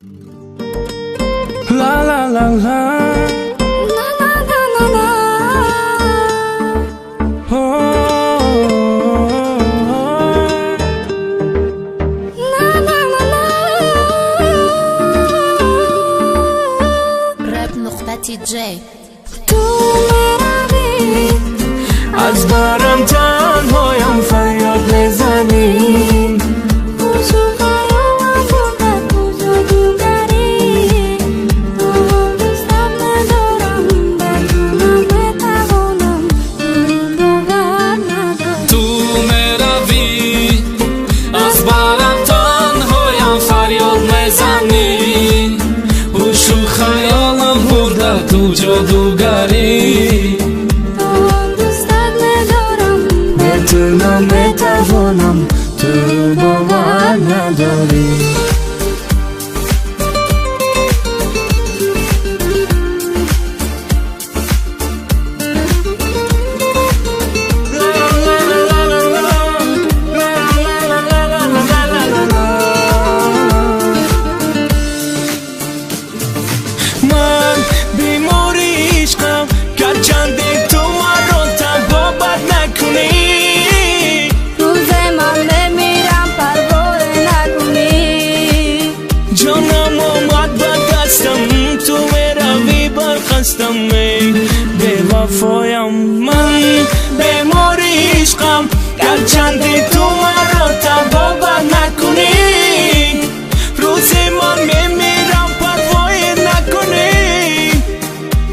La la la la, La la la la la. Oh, La la la la. Rap нуқта TJ. Ту меравӣ, аз барам танҳоям фарёд мезанӣ. Ҳушу хаёлам бурда ту ҷодугарӣ. То ҳол дӯстат надорам, ба ту наметавонам, туро бовар надорам. Ту меравӣ, аз барам танҳоям фарёд мезанӣ. Ҳушу хаёлам бурда ту ҷодугарӣ. То ҳол дӯстат надорам, Бе ту наметавонам, ту бовар надорӣ. Ман бемори ишқам, гарчанде ту маро табобат накунӣ. Рӯзе ман мемирам, парвое накунӣ. Ҷонам омад ба дастам, ту меравӣ, бархастам, эй бевафоям. Ман бемори ишқам, гарчанде ту маро табобат накунӣ. Рӯзе ман мемирам, парвое накунӣ.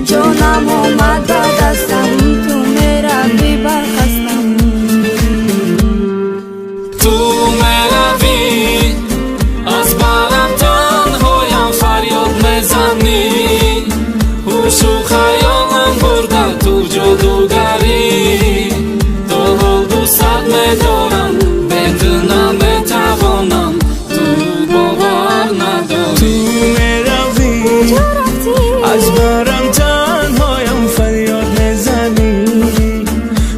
Ҷонам омад ба дастам, ту меравӣ, бархастам. Ту меравӣ, аз барам танҳоям фарёд мезанӣ. Ҳушу хаёлам бурда ту ҷодугарӣ. То ҳол дӯстат медорам, бе ту наметавонам, ту бовар надорӣ. Ту меравӣ, Куҷо рафтӣ? Аз барам танҳоям фарёд мезанӣ.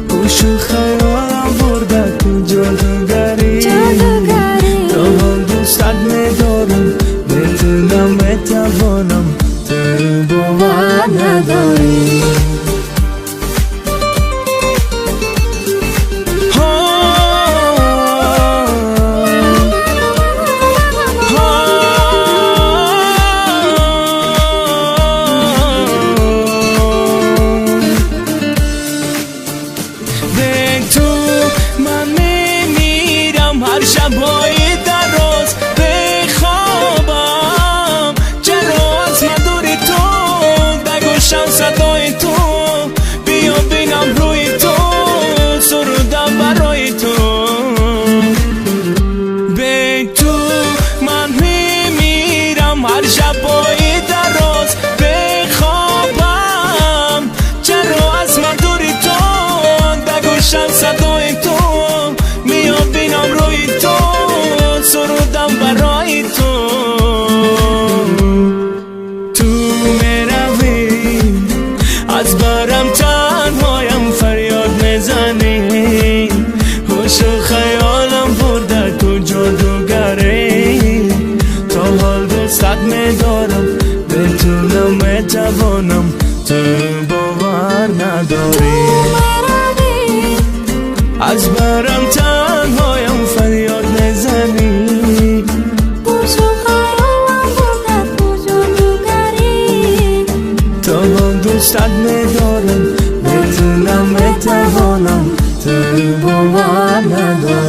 Ҳушу хаёлам бурда ту ҷодугарӣ. Ҷодугарӣ. То ҳол дӯстат медорам, бе ту наметавонам, ту бовар надорӣ. Бе ту ман мемирам, ҳар шабҳои дароз бехобам. Чаро аз ман дури ту, дар гӯшам садои ту, биё бинам рӯи ту, сурудам барои ту. Бе ту ман мемирам, ҳар шабҳои дароз бехобам. Чаро аз ман дури ту, дар гӯшам садои ту, меё бинам рӯи ту, сурудам барои ту. Ту меравӣ, аз барам танҳоям фарёд мезанӣ. Ҳушу хаёлам бурда ту ҷодугарӣ. То ҳол дӯстат медорам, бе ту наметавонам, ту бовар надорӣ. Меравӣ, Аз барам танҳоям фарёд мезанӣ. Ҳушу хаёлам бурда ту ҷодугарӣ. То ҳол дӯстат медорам, бе ту наметавонам, ту бовар надорӣ.